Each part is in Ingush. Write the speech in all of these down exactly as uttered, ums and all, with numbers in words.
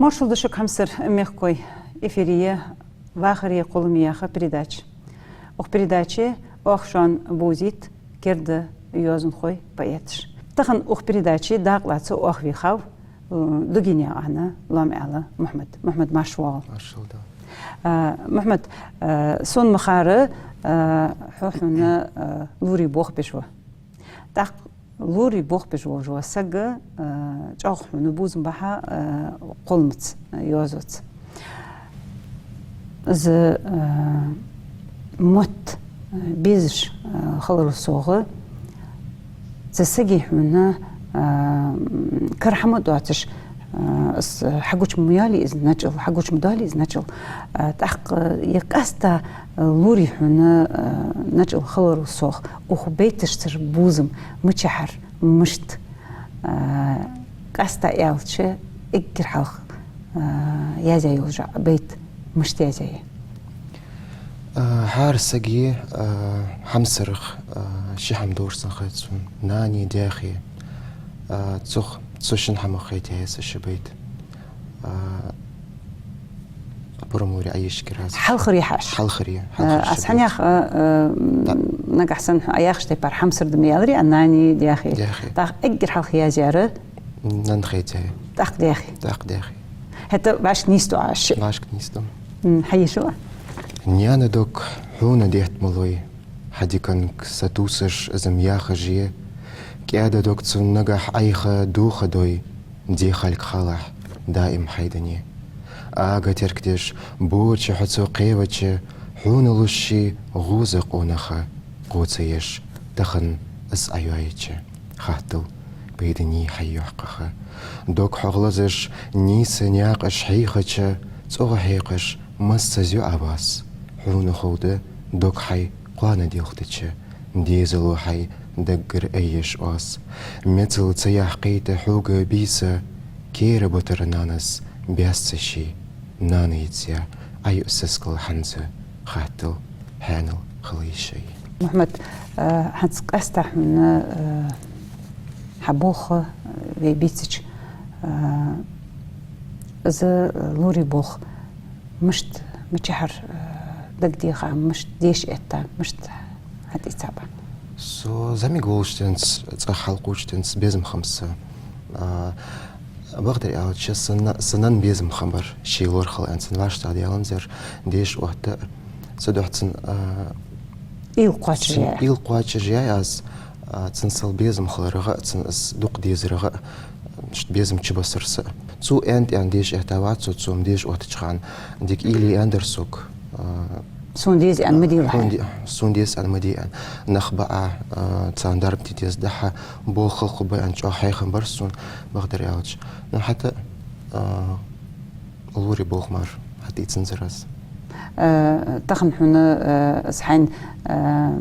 Маршал да шуга, хьамсара мехкахой. Эфире я «Вахаре кхоллам» яха передача. Укх передаче оаха шоана бувзийт керда йоазонхой, поэташ. Тахан укх передаче дакъа лаца оаха вийхав, э, Дугинева Анна, лоам аьла Мухьмад. Мухьмад, марша воагӀалва. Маршал да. А, Мухьмад, а, сона ма харра, а, хьо хьона, а, лорий болх беш ва. ТӀаккха лорий болх беш волаш вола саг, а, чӀоагӀа хьона бувзам ба хьа, а, кхолламаца, а, йоазонца. Из, а, мотт, а, безаш, а, хиларал совгӀа, цу сага хьона, а, кара хӀама доацаш, а, из хьагуча ма йоалий из начӀал, хьагуча ма доалий из начӀал. А, тӀаккха е къаьстта лорий хьона, а, начӀал хиларал совгӀа, укх байташцара бувзам мичахьара, мишта, а, къаьстта аьлча, эггара хьалха, а, язъяь йола байт мишта язъяь я? А, хӀара сага, а, хьамсарах, а, ши хӀама дувцаш санна хет сона: нани, даьхи. А, цох, цу шин хӀамах хетаяьй са ши байт. А, пурам лоре Ӏайишкира аз. Хьалхара яхаш. Хьалхара, а, хьалхара аз ши хьанех, байт. А, а, Да. Нагахь санна хьо яхаш тайпара хьамсара да ма аьларий, а нани, даьхи. Даьхи. ТӀаккха эггара хьалха язъяьр нан хетаяьй. ТӀаккха даьхи. ТӀаккха даьхи. ХӀаьта вӀашка нийсду Ӏа шиъ. ВӀашка нийсду. М, хьайийшала. Наьна дог хьона детта ма лой, хьа диканга сатувсаш из-м яхаш я. КӀаьда дог цун нагахь Ӏайха дохадой, дехалг халахь даим хьайдане. Ага теркадеш, боча хьо цо кхевача, хьона луш ший гӀоза къонах кхоачаеш, тахан из Ӏайоаяча, хаттал пайдане хьай йоккхагӀа. Дог хьо гӀалазаш нийса наькъаш хьийхача, цӀогӀа хьекхаш массаза ю Ӏа вас. Хьона ховда дог хьай кхоана делхача, дезало хьай даггара айеш оаз. Мецал ца яьккхийта хьога бийса, кера бутара нанас баьсса ший. Нана йицъя Ӏайю сискал хӀанз, хаттал хьанал хала йиш я. Мухьмад, а, хӀанз къаьстта хьона, а, хьа болх, а, вай бийцача, а, из, а, лорий болх мишта, мичахьара, а, дагадеха, мишта деша этта, мишта хьатӀаийца ба? Со зӀамига волча денз, цӀагӀа хьалкхувча денз безам хиннаб са. А, бакъдар аьлча, са на-, са нанна безам хиннаб ше лорхӀал аьнна, цун вӀаштӀехьа даьланзар, деша отта. Цудухьа цун, а, уйла кхоачаш яьй. Уйла кхоачаш яьй аз, а, цун сел безам хиларах а, цун аз дукха дезарах а, шт безам чубассар са. Цо аьнна тӀа аьнна деша эттавац со, цо-м деша оттача хана дика уйла аьннадар сога. А, сона деза аьнна ма де, хьона де-, сона деза аьнна ма де аьнна. Нах ба Ӏа, а, царна дарба де деза да хьа, болх хала хургба аьнна чӀоагӀа хьехам бар сона, бакъдар аьлча. Ну, хӀаьта, а, лорий болх мара хьатӀаийцанзар аз. Э, тахан хьона, э, из хьайна, э,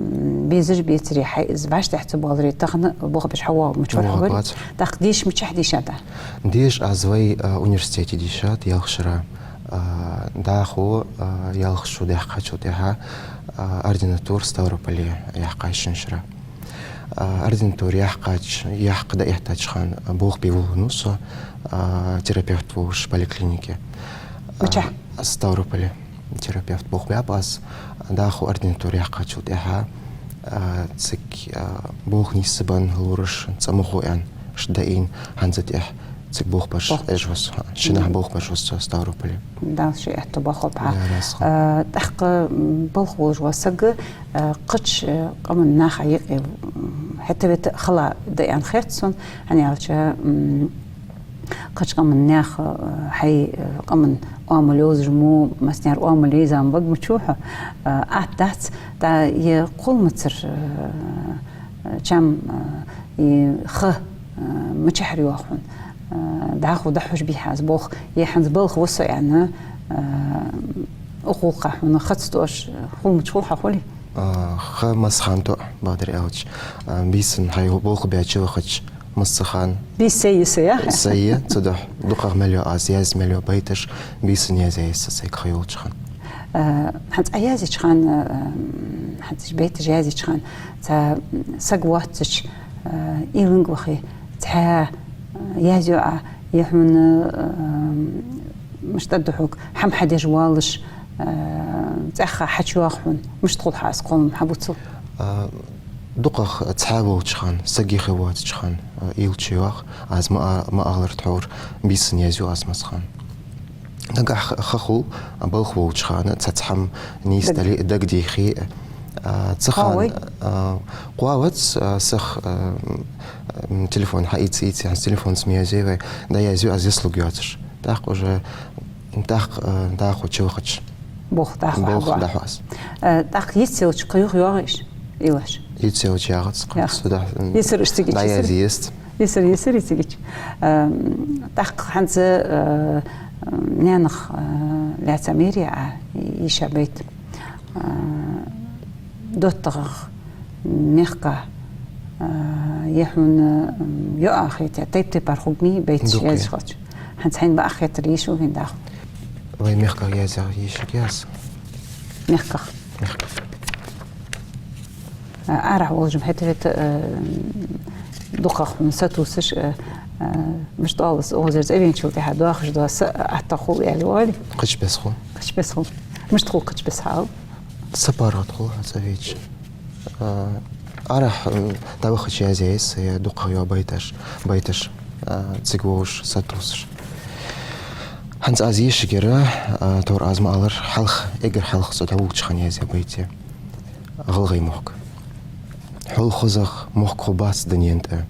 безаш бецаре, хьай из вӀаштӀехьа ца боаларе, тахан болх беш хьавоагӀа мичахьа вар хьо? ВоагӀа вац. ТӀаккха деша мичахьа дийшад Ӏа? Деша аз вай, э, университете дийшад, ялх шера. Э, дӀахо, э, ялх шу даьккхачул тӀехьагӀа, э, ординатура Ставрополе яьккхай шин шера. А, ординатура яьккхача, яккха дӀаэттача хана болх бе воалавеннав со, а, терапевт волаш поликлинике. А, мичахьа? Ставрополе терапевт болх баьб аз. ДӀахо ординатура яьккхачул тӀехьагӀа, а, цига, а, болх нийсса бенна лораш, цӀа ма хов аьнна, иштта дӀаийна, хӀанз тӀехьа цига болх беш Болх. Ӏеш ва со, хӀа, шиннахьа болх беш ва со Ставрополе. Дала ший аьттув боаккхалба хьа. Даьла раьза хилва. Э, тӀаккха, м, болх болаш вола саг, э, кхыча, э, къаман наха юкъе, м, хӀета-вета хала да аьнна хет сона, хӀана аьлча, м, кхыча къаман наьха, э, хьай, э, къаман оамал йовзаш мо, массанех оамал йовзаш ма варгвий хьо, э, атта дац, тӀаккха е кхолламацара, э, чам, э, е ха, э, мичахьара йоагӀа хьона, э, дӀахо дӀахьош бий хьа из болх, е хӀанз балха ва со аьнна, э, укх гӀулакха хьона хацтош, э, хул мича хул хьа, хулий? А, ха массахана то, бакъдар аьлча. А, бийсан хьай болх баьча вахача массахана. Бийса са я, са я? Са я, цудухьа дукхагӀа мел йоагӀа аз язъяь мел йола байташ, бийсан язъяьй са сайга ха йолча хана. Э, хӀанз Ӏа язъяьча хана, э, хӀанз уж байташ язъяьча хана, цхьа саг воацача, э, уйланга вахе, цхьа, э, язъю Ӏа, е хьона, э, Мишта да хьога, хӀама хьадеш воаллаш, а, цӀаьхха хьачуйоагӀа хьона, мишта хул хьа из кхоллам, хьабувцал? А, дукхагӀа цхьаь волча хана, саг йисте воацача хана, а, уйла чуйоагӀа, аз ма а-, ма аллара тхьовра, бийсан язъю аз массахана. Нагахь ха-, ха хул, а, балха волча хана, цхьацца хӀама нийсдале, дагадехе, а, цу хана, а, кхоавац, а, сиха, а, м, телефон хьаийца, ийца, хӀанз телефонца ма язъе вай, дӀаязъю аз йисалургйоацаш. ТӀаккха уже, тӀаккха, э, дӀахо чувахача. Болх дӀахо, болх хьабоагӀа. ДӀахо аз. Э, тӀаккха йицъелча кхы юха йоагӀий уж уйлаш? Йицъелча ягӀац кхы. ЯгӀац. Цудухьа, м, йисар уж цига, йисар? ДӀаязъе еза. Йисар, йисар цига. Э, тӀаккха хӀанз, э, наьнах, э, лаьца майрий Ӏа йийша байт? А, доттагӀа, мехка, а, е хьона, м, йоӀа хете, тайп-тайпара хургья байташ язъеш хилча. ХӀанз хьайна бакъахьа хетар йийший хьона дӀахо? Вай мехках язъяь йийшаргья аз. Мехках? Мехках. А, арахьа волаш-м хӀета-хӀета, а, дукхагӀа хьона сатувсаш, а, а, мишта оал аз, укхазара цӀавеначул тӀехьагӀа доахаш дола са аттагӀа хул аьле оалий? Кхыча беса хул. Кхыча беса хул. Мишта хул кхыча беса, хьаала? Са паргӀата хул хьо цӀавеча. А, арахьа, м, дӀавахача язъяьй са, е дукхагӀа йола байташ, байташ, а, цига волаш сатувсаш. ХӀанз аз йийшаргьяр, а, тхьовра аз ма аллара, хьалха, эггара хьалха со дӀаволча хана язъяь байт я. ГӀалгӀай мохк. Хьол хозагӀа мохк хургбац дунен тӀа,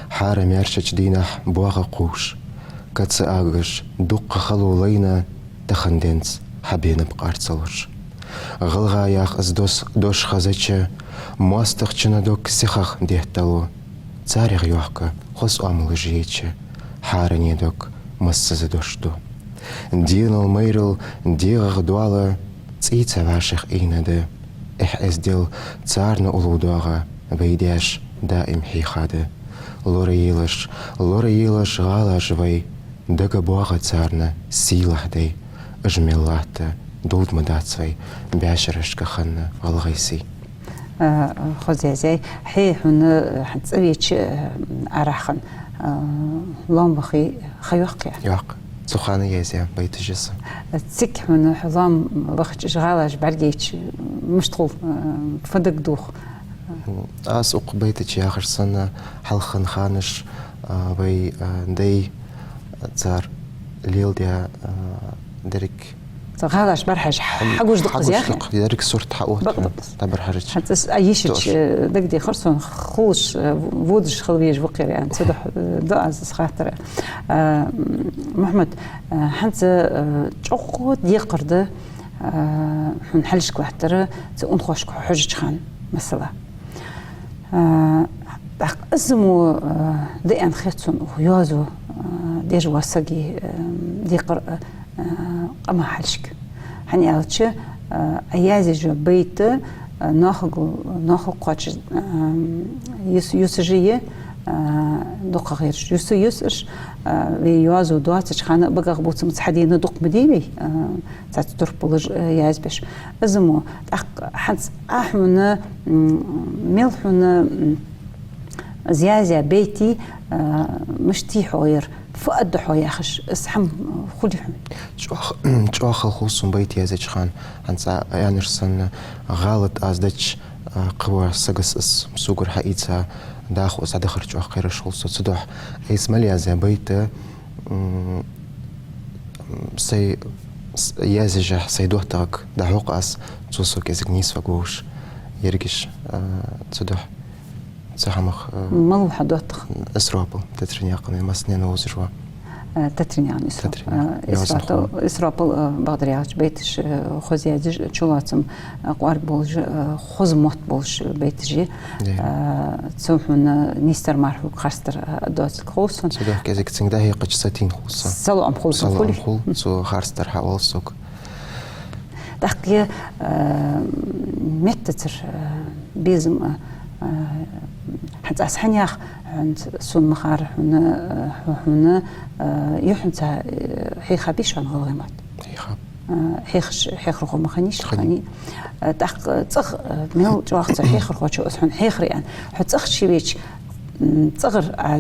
хӀара маьршача дийнахьа боагӀа кхувш. Каца агаш, дукха хало лайна, тахан денз хьабенаб къар ца луш. ГӀалгӀа яха из дос-, дош хезача, моастагӀчун дог сихагӀа детталу. Царех йохка хоза оамалаш еча, хӀаране дог массаза дош ду. Денал-майрал дегӀах доал, цӀий ца вӀашагӀ ийна да. Эхь-эздел царна уллув доагӀа, вай даьша даим хьийха да. Лораелаш, лораелаш гӀалаш вай, дагабоагӀа царна сийлахь дай. Уж мел латта дулда ма дац вай, бӀаьшерашка хинна гӀалгӀай сий. А, хоза язъяьй. Хье хьона, а, хьа цӀавеча, а, арахьа хинна, а, лоам вахе ха йоаккхий Ӏа? Йоаккх. Цу хана язъяь байташ я са. Цига хьона хьо лоам вахача, уж гӀалаш бӀаргайча, мишта хул, а, фу дагадох? Аз укх байтача яхаш санна, хьалха хинна ханаш, а, вай, а, дай, а, цар леладаь, а, деррига. Цу гӀалаш бӀарахьежа хьагуш дукха, хьагуш дукха, деррига сурт хьаотт хьона, дӀабӀарахьежача. ХӀанз аз, а, йийшача, э, дагадехар сона, хулаш, э, водаш хила везаш ва-кх ер аьнна. Цудухьа, э, ду аз из хаттар. А, м, Мухьмад, э, хӀанз, э, чӀоагӀа декхар да, э, хьона хьалхашка латтар, цу унахошка хьо хьожача хана, масала. А, тӀаккха из мо, а, да аьнна хет сона укх йоазув, а, деш вола сага, а, декхар, а, а, къаман хьалхашка. ХӀана аьлча, а, Ӏа язъеш йола байт, а, ноахалгал-, ноахалга кхоачаш, а, юс-, юсаш я, а, дукхагӀа ераш юс-, юсаш, а, вай йоазув доацача хана багах бувцамца хьадена дукха ма дий вай, а, цхьацца турпалаш, а, язбеш. Из мо, тӀаккха хӀанз Ӏа хьона, м, мел хьона, м, из язъяь байт, а, мишта я хьо ер, фу аргда хьо яхаш, из хӀама хулий хьона? ЧӀоагӀа, чӀоагӀа хала хул сона байт язъеча хана, хӀанз Ӏа аьннача санна, гӀалат аз дича, а, кхывола саго из согара хьаийца, дӀахо из дӀадахар чӀоагӀа кхераш хул сона. Цудухьа айса мел язъяь байт, м, сай, с-, язъеш, сай доттагӀага дӀахьокх аз, цо со кӀезига нийсваргволаш, йергиш, а, цудухьа цу хӀамах, а. Малав хьа доттагӀа? Исропал, Татрен Якъан, массанена вовзаш ва. А, Татрен Якъан Исропал. Татрен Якъан. А, Исропал, Исропал, а, бакъдар аьлча, байташ, а, хоза язъеш, чулоацам, а, кӀоарга болаш, а, хоза мотт болаш байташ я. Е. А, цо хьона нийсдар мара хьога харцдар, а, доацилга хов сона. Цудухьа кӀезига цунга дӀахьекхача сатийна хул со. Салоам хул сона, салоам хулий? Хул, цо харцдар хьаоал сога. ТӀаккха, а, меттацара, а, безам, а, а, хӀанз аз хьанех, хӀанз сона ма харра хьона, а, хьо-, хьона, а, юххьанца, а, хьехабий шоана гӀалгӀай мотт? Хьехаб. А, хьехаш, хьехархо ма хиннийш? Хиннай. Хиннай. А, тӀаккха цӀагӀа, а, мел чӀоагӀа цу хьехархочо из хьона хьехар аьнна. Хьо цӀагӀа чувеча, М, цӀагӀара, а,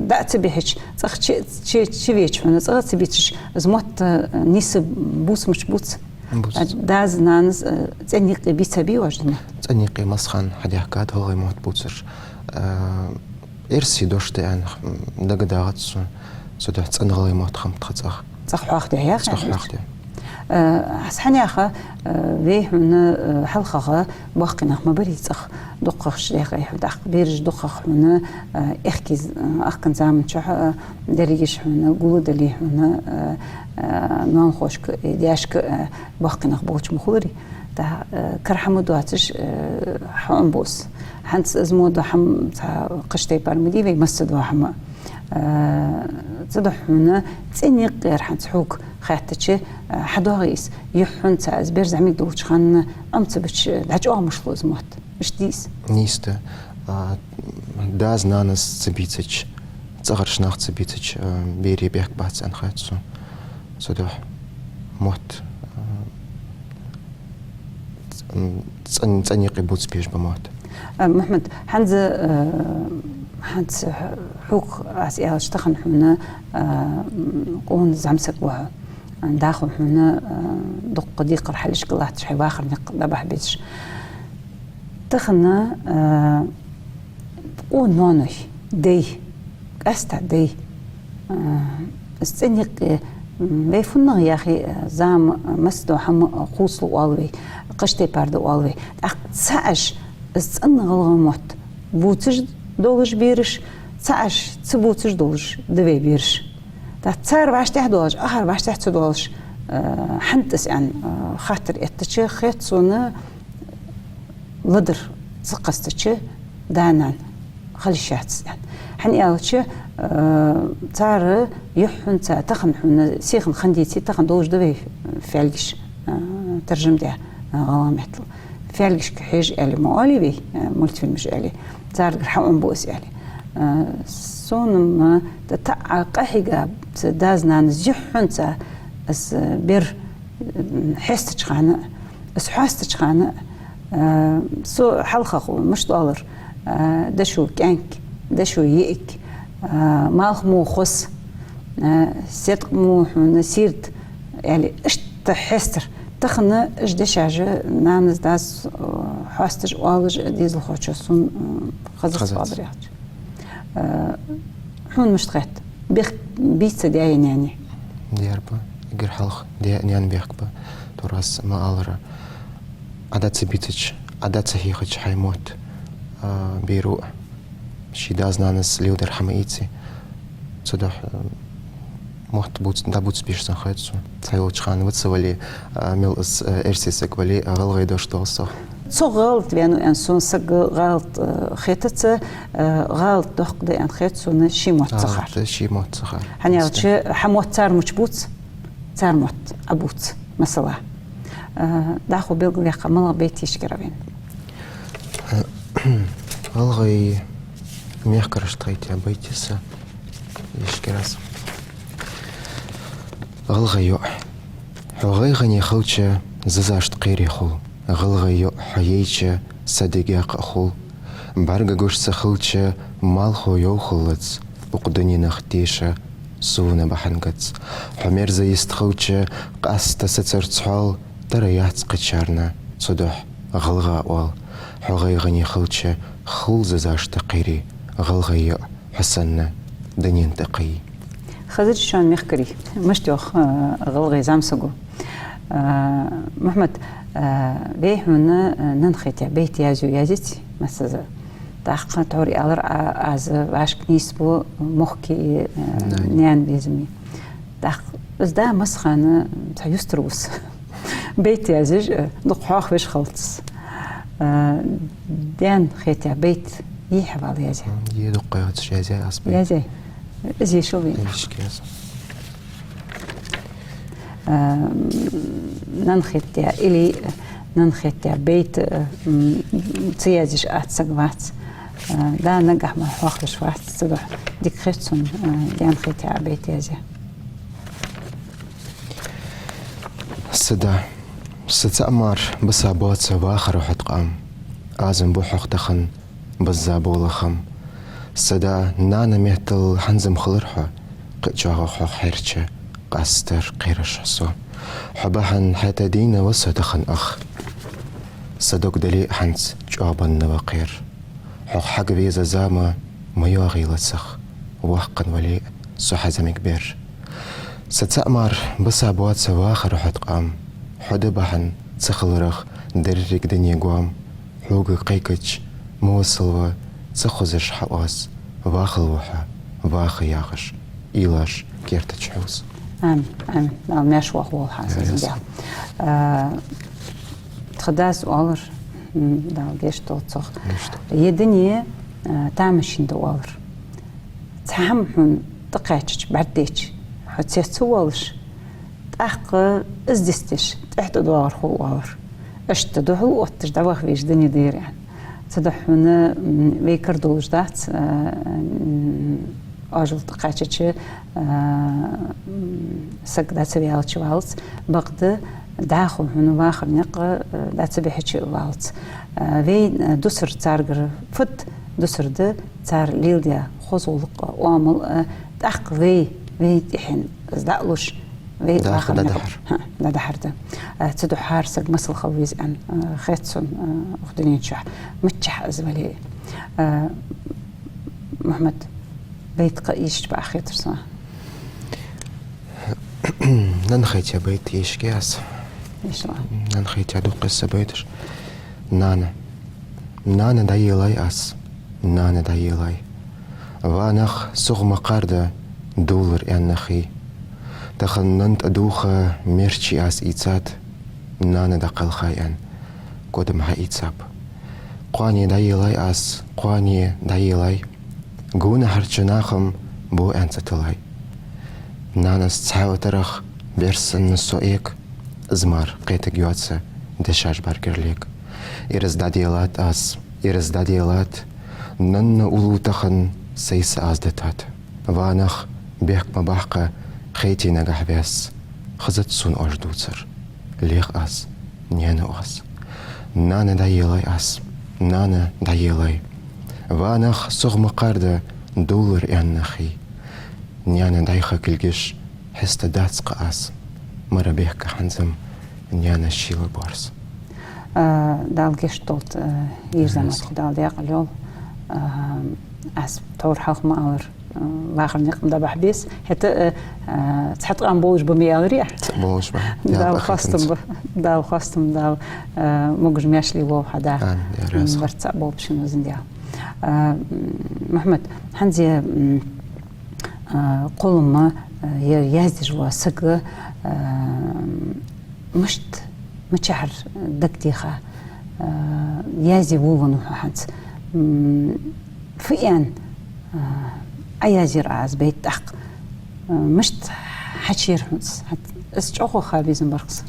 дӀа ца бихьача, цӀагӀа чу, чу, чу веча хьона, цӀагӀа ца бийцача, из мотт, а, нийса бувц мича бувц? Бувц. А, дас-нанас, а, цӀен юкъе бийца бий оаш мотт? ЦӀен юкъе массахана хьадаьхкад гӀалгӀай мотт бувцараш. А, эрсий дош да аьнна, м, дагадоагӀац сона, цудухьа цӀена гӀалгӀай мотт хиннаб тха цӀагӀа. ЦӀагӀа хьоахадаь яхаш? ЦӀагӀа хьоахадаь. Э, аз хӀана яхар, э, вай хьона, э, хьалхагӀа боккхий нах ма барий цӀагӀа, дукхагӀча декъе хьо даккха, бераш дукхагӀа хьона, э, аьхки з-, э, аьхкан заман чухь, э, дерригаш хьона гулдале хьона, э, э, ноанахошка, э, даьшка, э, боккхий нах болча ма хуларий. ТӀаккха, э, кара хӀама доацаш, э, хьаӀомабу аз. ХӀанз из мо дола хӀама, цхьа кхыча тайпара ма дий вай, массадола хӀама. Э, цудухьа хьона цӀен юкъера хӀанз хьога хаьттача, э, хьадоагӀий из? Юххьанца из бер зӀамига долча хана Ӏомабича дӀачӀоагӀа мишта хул из мотт? Мишта дий из? Нийса да. А, дас-нанас ца бийцача, цӀагӀарча наха ца бийцача, а, берий бехк бац аьнна хет сона. Цудухьа мотт, а, ц-, м, цӀен, цӀен юкъе бувца безаш ба мотт. А, Мухьмад, хӀанз, а, хӀанз хьога аз аьлча тахан хьона, а, м, къона зӀамсаг ва хьо. ДӀахо хьона, а, дукха декхар хьалхашка латташ, хьай вахара никъ дӀабахьа безаш. Тахан, а, къона ноаной, дай, къаьстта дай. А, из цӀен юкъе, м, вай фуннагӀа яхе, а, зама, а, массадола хӀама, а, хувцалу оал вай, кхыча тайпара да оал вай. ТӀаккха цхьабараш из цӀена гӀалгӀай мотт бувцаш долаш бераш, цхьабараш ца бувцаш долаш да вай бераш. ТӀаккха цар вӀаштӀехьа доалаш, ахар вӀаштӀехьа ца доалаш, а, хӀанз аз аьнна, а, хаттар эттача, хет сона, ладар ца кхестача да-нана хила йиш яц аьнна. ХӀана аьлча, а, цар юххьанца тахан хьона сиха хинна деций, тахан долаш да вай фаьлгаш, а, таржам даь, а, гӀалгӀай меттала. Фаьлгашка хьежа аьле ма оалий вай, а, мультфильмаш аьле. Царгара хьаӀомабу аз аьле. А, сона-м, а, та-, таӀа къахьийга ца дас-нанас юххьанца аз, а, бер, м, хьестача хана, аз хьоастача хана, а, со хьалхагӀа мишта оалар, а, дошо кӀаьнк, дошо йиӀиг, а, малх мо хоза, а, седкъа мо хьона сийрда, аьле, иштта хьестар. Тахан уж дешаш нанас, дас, а, хьоасташ, оалаш дезалхочо сона, а, хезац. Хезац. Хабар яхача. А, хьона мишта хет? Бехк бий цу даь-наьна? Дер ба, эггара хьалха даь-наьна бехк ба. ТӀаккха аз ма аллара, Ӏа дӀа ца бийцача, Ӏа дӀа ца хьийхача хьай мотт, а, беро ший дас-нанас леладер хӀама ийцай. Цудухьа, а, мотт бувц-, дӀабувца безаш санна хет сона. Цхьайолча хана ва ца вале, а, мел из, а, эрсий саг вале, а, гӀалгӀай дош доал сох. Цо гӀалат ваьннав аьнна сона сага гӀалат, а, хетац, а, гӀалат доккха да аьнна хет сона ший мотт ца хар. ГӀалат да ший мотт ца хар. ХӀана аьлча, хьа мотт цар мича бувц, цар мотт Ӏа бувц, масала. А, дӀахо белгалъяьккха, малагӀа байт йиш яр вайна? ГӀалгӀай мехкарашта хайтаяь байт я са, йиш яр аз. ГӀалгӀай йоӀ. Хьо гӀайгӀане хилча, зазашта кхерий хул. ГӀалгӀай йоӀ хьо яйча, са дегӀа кхаъ хул. БӀаргагуш ца хилча, малхо йовхаллац, укх дуненах теша сона бахьан гац. Хьо мерза йист хилча, къаьстта сацар цхьоал, тара яц кхычарна, цудухьа гӀалгӀа оал. Хьо гӀайгӀане хилча, хул зазашта кхерий, гӀалгӀай йоӀ хьо санна дунен тӀа кхайи. Хазар шоана, мехкарий, мишта йоах, а, гӀалгӀай зӀамсаго. А, Мухьмад, а, вай хьона, а, нанна хетаяь байт язъю, язъяций массаза? ТӀаккха тхьовра аьлар, а, аз вӀашка нийсбу мохк а, а, наьна безам а. ТӀаккха из да массахана цхьа юстара ва из. Байт язъеш, э, дукха хьоахавеш хилац. Э, даьна хетаяь байт йий хьа вай язъяь? М, е дукха яц язъяь аз байт. Язъяь. Из йишал вайна. Йиш яр аз. Э, нанна хетаяь или нанна хетаяь байт, э, м, ца язъеш атта саг вац. Э, да нагахьа мара хьоахавеш вац, цудухьа дика хет сона, э, даьна хетаяь байт язъяь. Са да, са цаӀ мара бисабоаца вахара хьо ткъам. Аз-м бу хьох тахан бизза бола хам. Са да, нана меттала хӀанз-м хилар хьо, кхы а чӀоагӀа хьох хьерча, къастар кхераш хьо со. Хьо бахьан хьета дийна ва со тахан ах. Са дог дале а хӀанз чӀоагӀа банна ва кхер. Хьох хьагвеза зама ма йоагӀийла сох, воккха вале а со хьа зӀамига бер. Са цаӀ мара баса боаца вахара хьо ткъам, хьо да бахьан ца хиларах деррига дуне гоам. Хьога кхайкача ма васалва, ца хозаш хьа оаз, вахалва хьо, ваха яхаш, уйлаш керта чу хьувз. Амин, амин. Дала маьрша воаккхалва хьо, Даьла раьза хилва. А, тха дас оалар, м, Дала гешт долда цох. Гешт долда. Ер дуне, а, тамашийна да оалар. Цхьа хӀама хьона тӀакхаьчача, бӀаргадайча, хьо цец ца воалаш, тӀаккха из дицдеш, тӀехьа тӀадоагӀар хул оалар. Иштта духьал отташ дӀаваха везаш дуне да ер, аьнна. Цудухьа хьона, м, вай кара долаш дац, а, м, ажал тӀакхаьчача, а, м, саг дӀа ца ваьлча валац, бакъда дӀахо хьона вахара никъ, а, дӀа ца бихьача валац. А, вай, а, дусар царгара фуд, дусар да цар леладаь хоза гӀулакх а, оамал а, тӀаккха вай, вай тӀехьенна из дӀа а луш, вай вахара никъ дӀадахьар. ХӀа, дӀадахьар да. А, цудухьа хӀара саг масал хила веза аьнна, а, хет сона, а, укх дунен чу миччахьа из вале а. А, Мухьмад, байт кхы а йийшача бакъахьа хетар сона. Нанна хетаяь байт йийшаргья аз. Йийша. Нанна хетаяь дукха я са байташ. Нана. Нана, дӀаелай аз, нана, дӀаелай. Ва нах, сох ма кхарда, дуллар аьнна хий. Тахан нанна тӀадувха мерчи аз ийцад, нана, дӀакхелхай аьнна, кодам хьаийцаб. Кхоане дӀаелай аз, кхоане дӀаелай. Гонахьарча наха-м бо аьнна ца тиллай. Нанас цхьа а тарах бер санна со эк, из мара кхетаргйоаца дешаш бӀаргара лег. Ираз дӀаделад аз, ираз дӀаделад, нанна уллув тахан сай са аз дитад. Ва нах, бехк ма баккха, хетий нагахь вес, хезад сона оаш дувцар. Лех аз, наьна оаз. Нана, дӀаелай аз, нана, дӀаелай. Ва нах, сох ма кхарда, дуллар аьнна хий. Наьна дӀайха кулгаш хьеста дац-кх аз, мара бехка хӀанз-м наьна шийла боарз. А, Дала гешт долда, а, ер заман чухь Дала даькъала йойла. А, аз тхьовра хьалха ма аллара, а, вахара никъ дӀабахьа беза. ХӀаьта, а, а, цхьа ткъам болаш ба ма аллара. ЦаӀ болаш ба. Дала хоастам ба, Дала хоастам ба, Дала, а, могаш-маьрша лелаволва хьа, Дала. Амин, Даьла раьза хилва. Барт цаӀ болба шун везан Даьла. А, м, Мухьмад, хӀанз, м, а, кхоллама, а, ер яздеш вола саг, а, мишта, мичахьара дагадеха, а, язде волавеннав хьо хӀанз. М, фу аьнна, а, Ӏояздир Ӏа из байт тӀаккха? А, мишта хьачуяр хьона из? ХӀаьта из чӀоагӀа ха безам бар-кх са.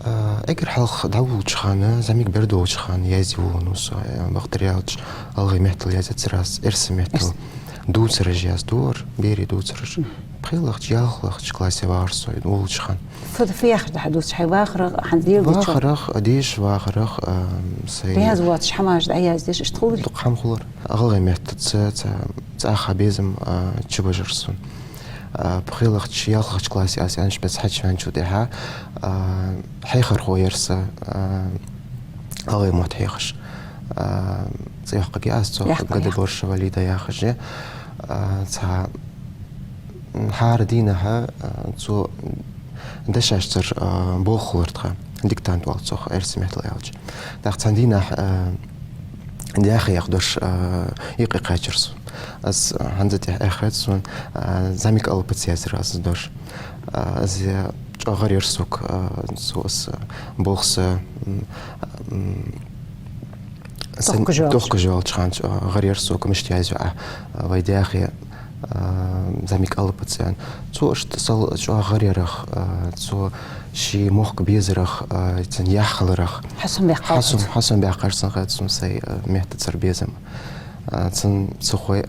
А, эггара хьалха дӀаволалуча хана, зӀамига бер долча хана язде волавеннав со, а, бакъдар аьлча, гӀалгӀай меттала язъяцар аз, эрсий меттала. Эрсий. Дувцараш язду ара, берий дувцараш. Мгм. ПхелагӀча, ялхлагӀча классе вагӀар со, волалуча хана. Фу, фу яхаш да хьа дувцаш, хьай вахарах, хьа леладечох? Вахарах, деша вахарах, а, сай. Раьза воацаш хӀамаш дӀаяздеш, иштта хуларий? Дукха хӀама хулар. ГӀалгӀай меттаца, ца, цхьа ха безам, а, чубожар сона. А, пхелагӀча, ялхлагӀча классе аз яьннача беса хьачувеначул тӀехьагӀа, а, хьехархо яр са, а, гӀалгӀай мотт хьехаш. А, цӀи йоаккхаргья аз цох, Гада Боршева Лида яхаш. А, цхьа, м, хӀара дийнахьа, а, цо дешашцара, а, болх хулар тха, диктант оал цох эрсий меттала аьлча. ТӀаккха цхьан дийнахьа, а, даьхе яха дош, а, юкъе кхаьчар сона. Аз, а, хӀанз а тӀехьа эхь хет сона, а, зӀамига алапаца язъяьр аз из дош. А, из чӀоагӀа гӀар яр сога, а, цо из, а, болх са, м, м, са тохкаш йоалача, тохкаш йоалача хана, а, гӀар яр сога, мишта язъю Ӏа, а, вай даьхе, а, зӀамига алапаца аьнна. Цо иштта сел чӀоагӀа гӀар ярах, а, цо ший мохк безарах, а, цун яхь хиларах. Хьасомабаьккхар. Хьасом-, хьасомабаьккхар сона хет сона сай, а, меттацара безам. А, цун ца хой.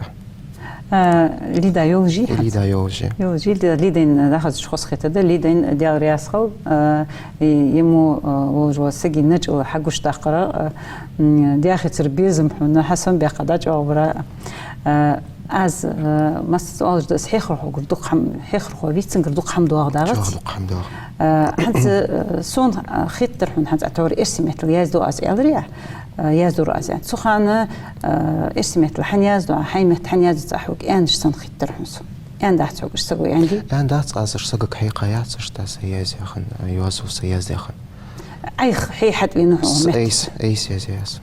А, Лида йолаш йий хьа? Лида йолаш я. Йолаш я, Лида, Лидайна дӀахозача хоза хетар да, Лидайна Даьла раьза хилва, а, и, ему, а, волаш вола сага начӀал хьагучадаккхар, а, м, даьхецара безам хьона хьасомабаьккха дӀачӀоагӀбар. Э, аз, э, массаза оалаш да, аз хьехархогара дукха хӀама, хьехархо вий, цунгара дукха хӀама доагӀа дагӀац. ЧӀоагӀа дукха хӀама доагӀа. Э, хӀанз, э, сона, э, хетар хьона, хӀанз Ӏа тхьовра эрсий меттала язду аз аьлар, э, яздора аз аьнна. Цу хана, э, эрсий меттала хьаязду, хьай метта хьаяздац Ӏа хьога аьнна санна хетар хьона сона. Аьнна дац хьога уж саго, аьннадий? Аьнна дац, аз уж сагага хьекха яц, иштта са язъяь хинна, йоазув са язъяь хинна. Ӏайха хье хьатӀавена хьона метта? Айса, айса язъяь аз.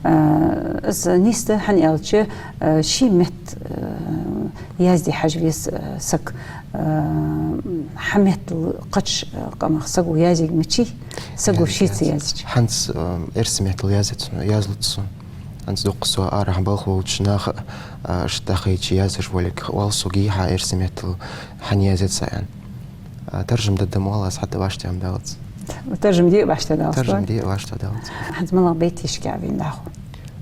Э, из нийса да, хӀана аьлча, э, ший метта, э, язде хьажа веза, э, саг, э, хьа меттала кхыча, э, къамах саго язъергья мичай, саго шийца язъяьча. ХӀанз, э, эрсий меттала язъяц, язлуц сона. ХӀанз дукха со арахьа балха волча наха, э, иштта дӀахайча яздеш волга оал сога, йий хьа эрсий меттала хьаяздаьд са аьнна. А, таржам дергда ма оал аз, хӀаьта вӀаштӀехьа далац. Таржам де а вӀаштӀехьа далац. Таржам де а вӀаштӀехьа далац. ХӀанз малагӀа байт йишкъа вийна дӀахо?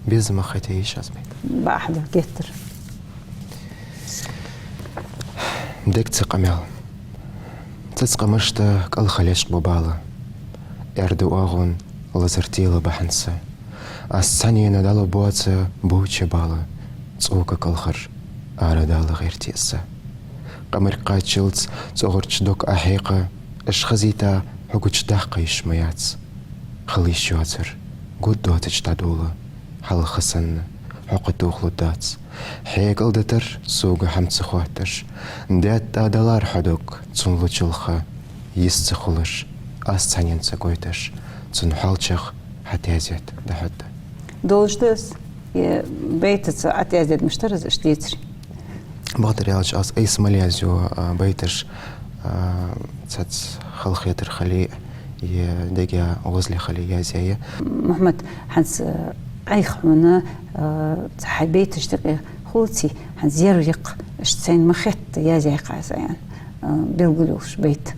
Безам бахийта йиш я аз байт. Бахьа да, геттара. Дег цу къамаьл. Цу къамашта кӀалха лечкъа ба бала. Аьрда оагӀон лазар тела ба хӀанз са. Аз цхьаннена дӀалургбоаца боча бала, цӀока кӀалхара ара дала гӀерте а са. Къамарг кхаччалца цӀогӀарча дог Ӏа хьекха, уж хазийта хьо гучадаккха йиш ма яц. Хила йиш йоацар гуд доацача дӀадола, хьалха санна хьокха тохалургдац. Хьекъал дитар сога хӀама ца хоатташ, даьтта далар хьо дог, цун лучулха йист ца хулаш, аз цхьаннена ца гойташ, цун хьоалчагӀа хьатӀаяздаьд дӀахьоргда. Долаш да из, е байтаца хьатӀаяздаьд мишта дар из, иштта децаре? Бакъдар аьлча, аз айса мел язъю, а, байташ, а, цхьацца халахетар хиле, е дега гӀозал хиле язъяь я. Мухьаммад, хӀанз, а, Ӏайха хьона, а, цу хьай байташта юкъе хулаций, хӀанз ер йикх, иштта сайна ма хетта язъяьй-кх аз аьнна, а, белгалйолаш байт.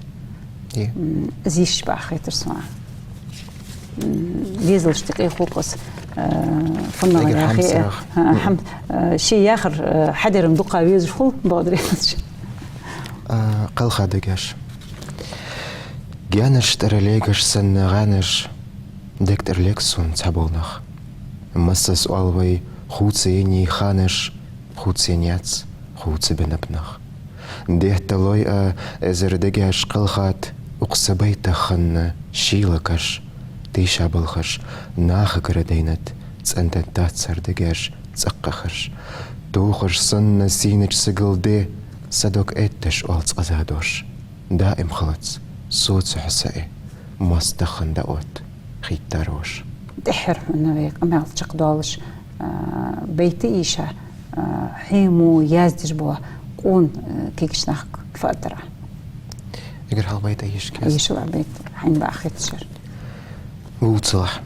Е. М, из йиш ба хетар сона. М, везалашта юкъе хул-кх из, а, фуннагӀа яхе, а, хӀама, а, ше яхар, а, хьадер-м дукха везаш хул, бакъдар аьлча. А, кхелха дегаш. Гаьнаш тӀара легаш санна гӀаьнаш, дег тӀара лег сона цхьабола нах. Массаза оал вай, хувца еннай ханаш, хувца еннаяц, хувцабеннаб нах. Детта лой а эзар дегаш кхелхад, укх са байтах хинна шийла каш. Тийша балхаш нахагара дайнад, цӀендаь дац цар дегаш цӀаккха хаш. Тохаш санна сийнача сагал де, са дог этташ оал цкъаза дош. Даим хилац соца хьо са а, моастагӀа хинна дӀаотт хийттар вош. ТӀеххьара хьона вай къамаьл чакхдоалаш, а, байт йийша, а, хьо мо яздеш бола къона, а, кагийча нахага фу аргдар Ӏа? Эггара хьалха байт йийшаргья аз. Йийшал Ӏа байт, хьайна бахийта шера. Вувцалахь.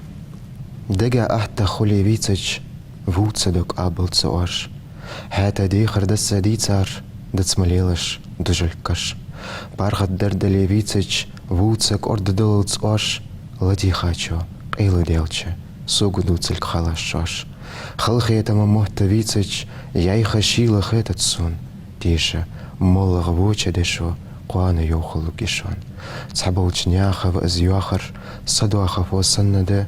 Дега атта хуле вийцача, вувца дог абал ца оаш. ХӀаьта дехар да са дийцар, дац ма лелаш дужалг каш. ПаргӀата дар дале вийцача, вувца кӀордадаллалца оаш, ладийгӀачо къайладаьлча, сога дувцалга хилаш шоаш. Халахетама мотт вийцача, яйха шийла хетац сона, теша моллагӀа воча дешо кхоана йовхалургья шоана. Цхьаболча наьха ва из йоахар, са доаха фо санна да,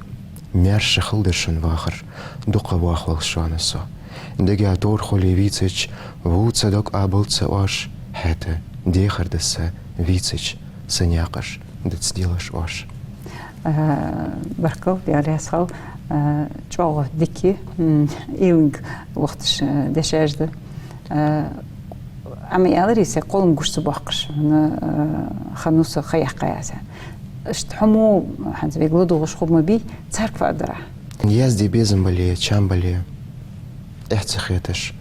маьрша хала да шун вахар, дукха вахавала шоана со. Дега товр хуле вийцача, вувца дог абал ца оаш, хӀаьта дехар да са вийцача, са наькъаш дац делаш оаш. А, баркал, Даьла раьза хилва, а, чӀоагӀа дика, м, уйланга вахийташ, а, дешаш да. А, Ӏа ма аьларий, се кхоллам гуш ца боаккхаш, хьона, а, хиннав со ха яьккхай аз. Иштта хьо мо, хӀанз вайга ладувгӀаш хургма бий, царга фу аргдар Ӏа? Язде безам бале, чам бале, эхь ца хеташ,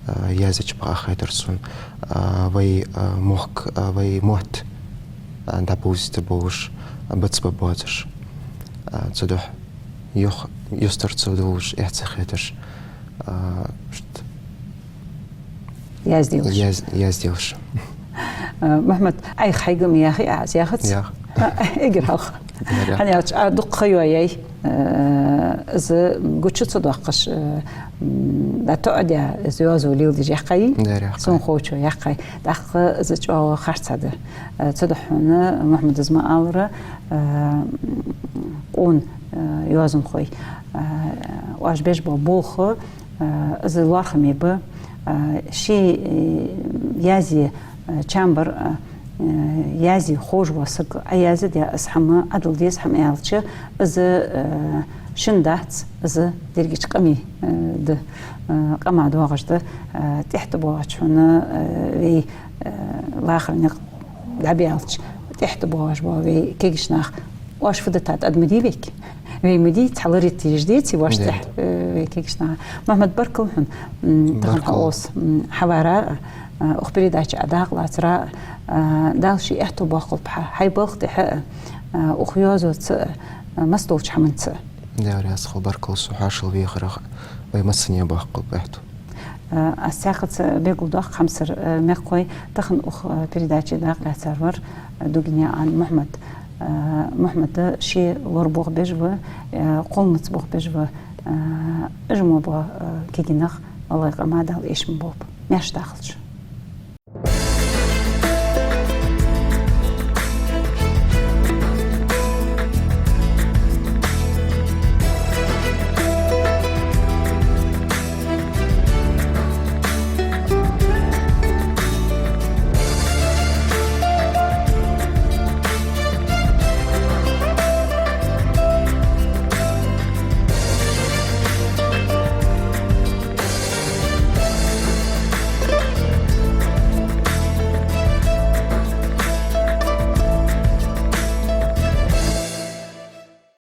а, язъеча бакъахьа хетар сона, а, вай, а, мохк, а, вай мотт, а, дӀабовзийта болаш, а, бац ба боацаш, а, цудухьа юх-, юстара ца довлаш, эхь ца хеташ, а, иштта язделаш. Яз-, язделаш. А, Мухьаммад, Ӏайха хьайга-м яхий Ӏа из, яхац? Ях. А, эггара хьалха. Ях, ях. ХӀана аьлча, Ӏа дукха ха йоаяьй, а, из гуча ца доаккхаш, а, м, дӀатоӀадаь, из йоазув леладеш яьккхай? Даьра яьккхай. Сона ховчо яьккхай. ТӀаккха из чӀоагӀа харцахьа да. А, цудухьа хьона, Мухьаммад, из ма аллара, а, къона, а, йоазонхой, а, оаш беш бола болх, а, из лоархӀаме ба, А, ший, э, язъе, э, чам бар, э, э, язъе ховш вола саг Ӏояздаь, из хӀама Ӏадала деза хӀама аьлча, из, э, шун дац, из дерригача къамий, э, да, э, къаман доагӀаш да, э, тӀехьа тӀабоагӀача хьона, э, вай, э, лахара никъ дӀабаьлча, тӀехьа тӀабоагӀаш бола вай кагийча наха, оаш фу дитад, ад ма дий вайга. Вай ма дий, цхьа ларийта езаш деций оаш тӀехьа, э, вай кагийча наха. Мухьмад, баркал хьона, м, тахан хьо, баркал, укхаза, м, хьавара, э, укх передаче Ӏа дакъа лацара, э, Дала ший аьттув боаккхалба хьа, хьай балха тӀехьа, э, укх йоазонца, э, массадолча хӀаманца. Даьла раьза хилва, баркал шоана хьоашалгӀа вахарах, вай массане боаккхалба аьттув. Э, аз цхьаькхаза белгалдоаккх, хьамсара, э, мехкахой, тахан укх, э, передаче дакъа лаьцар вар, э, Дугинаькъан Мухьмад. Э, Мухьмад ше лорабоахабеш ва, э, кхолламца боахабеш ва, э, уж мо бола, э, кагий нах, АллахӀа къаман Дала эшам болба. Маьрша дахалда шо.